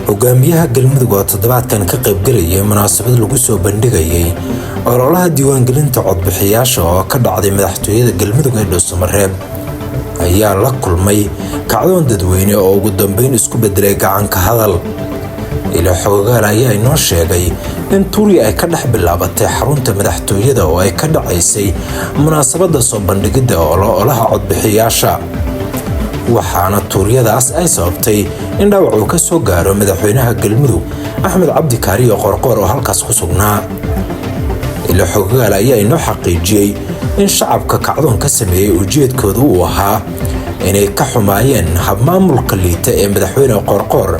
Hogaamiyaha Galmudug oo toddobaadkan ka qaybgalayay munaasabad lagu soo bandhigayay ololaha diiwaangelinta codbixiyaasha oo ka dhacday madaxtooyada Galmudug ee Dhuusamareeb ayaa la kulmay kacdoon dadweyne oo ugu dambeyn isku bedelay gacanka hadal. Ilo xogogaal ayaa inoo sheegay in Tuuri ay ka dhex bilaabatay xarunta madaxtooyada oo ay ka dhacaysay munaasabadda soo bandhigidda ololaha codbixiyaasha, waxaana tuuryadaas ay sababtay in dhaawac uu ka soo gaaro madaxweynaha Galmudug Axmed Cabdi Kaariyo Qoorqoor oo halkaas ku sugnaa. Ilo xogogaal ayaa inoo xaqiijiyey in shacabka kacdoon ka sameeyey ujeedkooda uu ahaa inay ka xumaayeen habmaamulka liita ee madaxweyne Qoorqoor.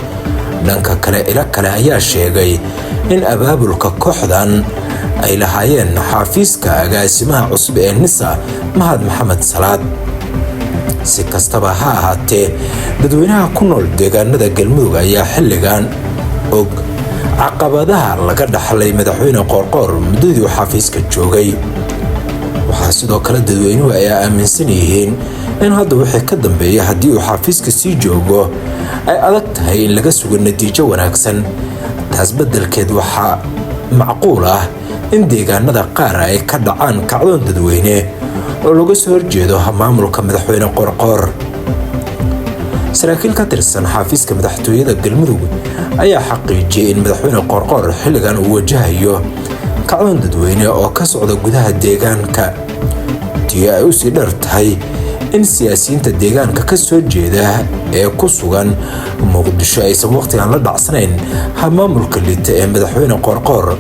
Dhanka kale, ilo kale ayaa sheegay in abaabulka kooxdan ay lahaayeen xaafiiska agaasimaha cusub ee NISA, Mahad Maxamed Salaad. Si kastaba ha ahaatee, dadweynaha ku nool deegaanada Galmudug ayaa xilligan og caqabadaha laga dhaxlay madaxweyne Qoorqoor muddadii uu xafiiska joogay. Waxaa sidoo kale dadweynuhu ay aaminsan yihiin in hadda wixii ka dambeeya haddii uu xafiiska sii joogo ay adag tahay in laga sugo natiijo wanaagsan. Taas beddelkeed, waxaa macquul ah in deegaanada qaar ay ka dhacaan kacdoon dadweyne oo laga soo horjeedo maamulka madaxweyne Qoorqoor. Saraakiil ka tirsan xafiiska madaxtooyada Galmudug ayaa xaqiijiyey in madaxweyne Qoorqoor xilligan uu wajahayo kacdoon dadweyne oo ka socda gudaha deegaanka, tii ay usii dheer tahay in siyaasiyiinta deegaanka ka soo jeeda ee ku sugan Muqdisho aysan waqtigan la dhacsanayn habmaamulka liita ee madaxweyne Qoorqoor.